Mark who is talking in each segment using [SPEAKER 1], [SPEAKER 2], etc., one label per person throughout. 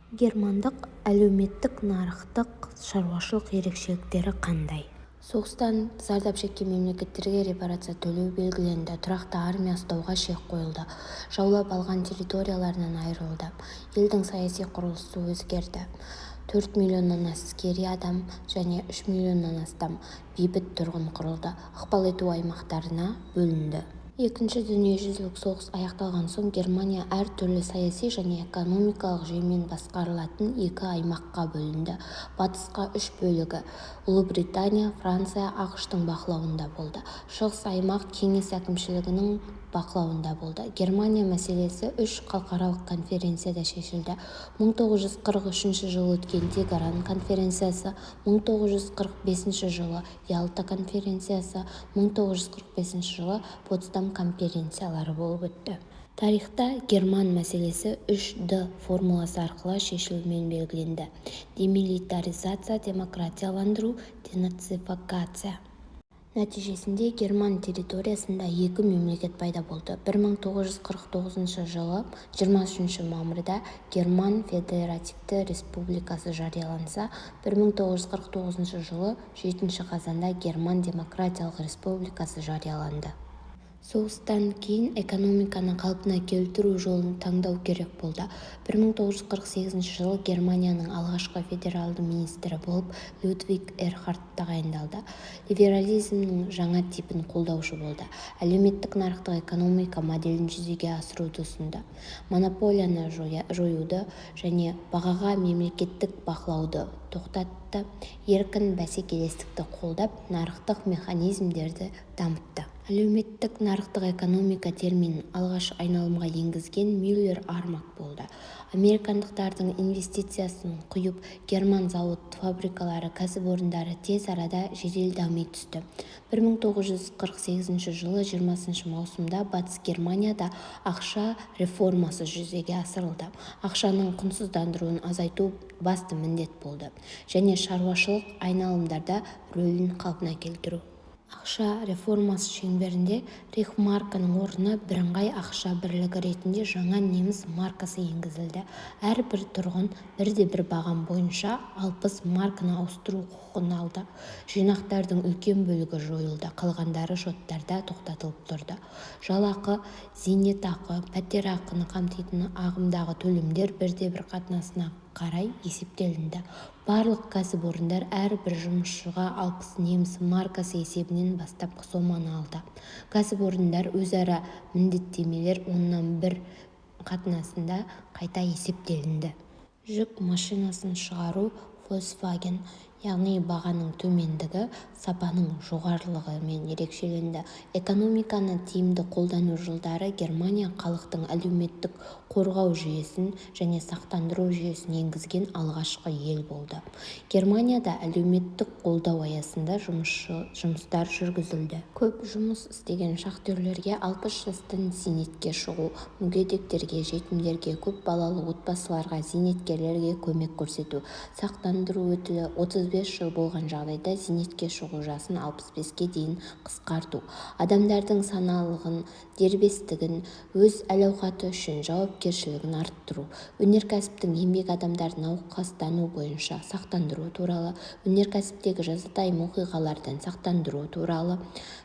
[SPEAKER 1] Германдық әлеуметтік-нарықтық шаруашылық ерекшеліктері қандай? Соғыстан зардап шеккен мемлекеттерге репарация төлеу белгіленді, тұрақты армия ұстауға шек қойылды, жаулап алған территорияларынан айырылды. Елдің саяси құрылысы өзгерді, 4 миллионнан әскери адам және 3 миллионнан астам бейбіт тұрғын құрылды, ықпал ету аймақтарына бөлінді. Екінші дүниежүзілік соғыс аяқталған соң Германия әр түрлі саяси және экономикалық жүйемен басқарылатын екі аймаққа бөлінді. Батысқа үш бөлігі Ұлыбритания, Франция, АҚШ-тың бақылауында болды. Шығыс аймақ Кеңес әкімшілігінің бақылауында болды. Германия мәселесі үш халықаралық конференцияда шешілді: 1943 жылы өткен Тегеран конференциясы, 1945 жылы Ялта конференциясы, 1945 жылы Потсдам конференциялары болып өтті. Тарихта герман мәселесі үш Д формуласы арқылы шешілуімен белгіленді: демилитаризация, демократияландыру, денацификация. Нәтижесінде герман территориясында екі мемлекет пайда болды. 1949 жылы 23 мамырда Герман Федеративті Республикасы жарияланса, 1949 жылы 7 қазанда Герман Демократиялық Республикасы жарияланды. Соғыстан кейін экономиканы қалпына келтіру жолын таңдау керек болды. 1948 жылы Германияның алғашқы федералды министрі болып Людвиг Эрхард тағайындалды. Либерализмнің жаңа типін қолдаушы болды. Әлеуметтік-нарықтық экономика моделін жүзеге асыруды ұсынды. Монополияны жоюды және бағаға мемлекеттік бақылауды тоқтатты, еркін бәсекелестікті қолдап, нарықтық механизмдерді дамытты. Әлеуметтік-нарықтық экономика терминін алғаш айналымға енгізген Мюллер Армак болды. Американдықтардың инвестициясын құйып, герман зауыт-фабрикалары, кәсіпорындары тез арада жедел дами түсті. 1948 жылы 20 маусымда Батыс Германияда ақша реформасы жүзеге асырылды, ақшаның құнсыздандыруын азайту басты міндет болды және шаруашылық айналымдарда рөлін қалпына келтіру. Ақша реформасы шеңберінде рейхмарканың орнына бірыңғай ақша бірлігі ретінде жаңа неміс маркасы енгізілді, әрбір тұрғын бірде-бір бағам бойынша 60 марканы ауыстыру құқығын алды. Жинақтардың үлкен бөлігі жойылды, қалғандары шоттарда тоқтатылып тұрды. Жалақы, зейнетақы, пәтерақыны қамтитын ағымдағы төлемдер бірде-бір қатынасына қарай есептелінді, барлық кәсіпорындар әрбір жұмысшыға 60 неміс маркасы есебінен бастапқы соманы алды, кәсіпорындар өзара міндеттемелер оннан бір қатынасында қайта есептелінді. Жүк машинасын шығару Фольксваген, яғни бағаның төмендігі, сапаның жоғарылығымен ерекшеленді. Экономиканы тиімді қолдану жылдары Германия халықтың әлеуметтік қорғау жүйесін және сақтандыру жүйесін енгізген алғашқы ел болды. Германияда әлеуметтік қолдау аясында жұмыстар жүргізілді. Көп жұмыс істеген шахтерлерге 60 жастан зейнетке шығу, мүгедектерге, жетімдерге, көп балалы отбасыларға, зейнеткерлерге көмек көрсету, сақтандыру өтілі 35 жыл болған жағдайда зейнетке шығу жасын 65-ке дейін қысқарту, адамдардың саналылығын, дербестігін, өз әл-ауқаты үшін жауапкершілігін арттыру, өнеркәсіптің еңбек адамдарын науқастану бойынша сақтандыру туралы, өнеркәсіптегі жазатайым оқиғалардан сақтандыру туралы,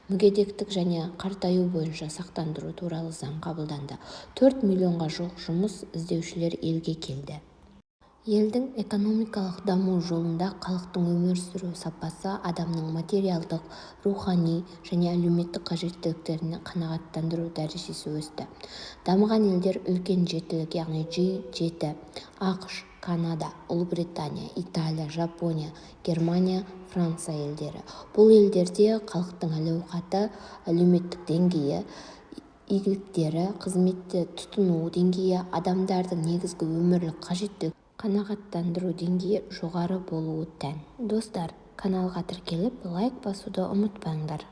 [SPEAKER 1] мүгедектік және қартаю бойынша сақтандыру туралы заң қабылданды. 4 миллионға жуық жұмыс іздеушілер елге келді. Елдің экономикалық даму жолында халықтың өмір сүру сапасы, адамның материалдық, рухани және әлеуметтік қажеттіліктерін қанағаттандыру дәрежесі өсті. Дамыған елдер Үлкен жетілік, яғни Джи 7: АҚШ, Канада, Ұлыбритания, Италия, Жапония, Германия, Франция елдері. Бұл елдерде халықтың әл-ауқаты, әлеуметтік деңгейі, игіліктері, қызметті тұтыну деңгейі, адамдардың негізгі өмірлік қажеттіліктерін қанағаттандыру деңгейі жоғары болуы тән. Достар, каналға тіркеліп, лайк басуды ұмытпаңдар.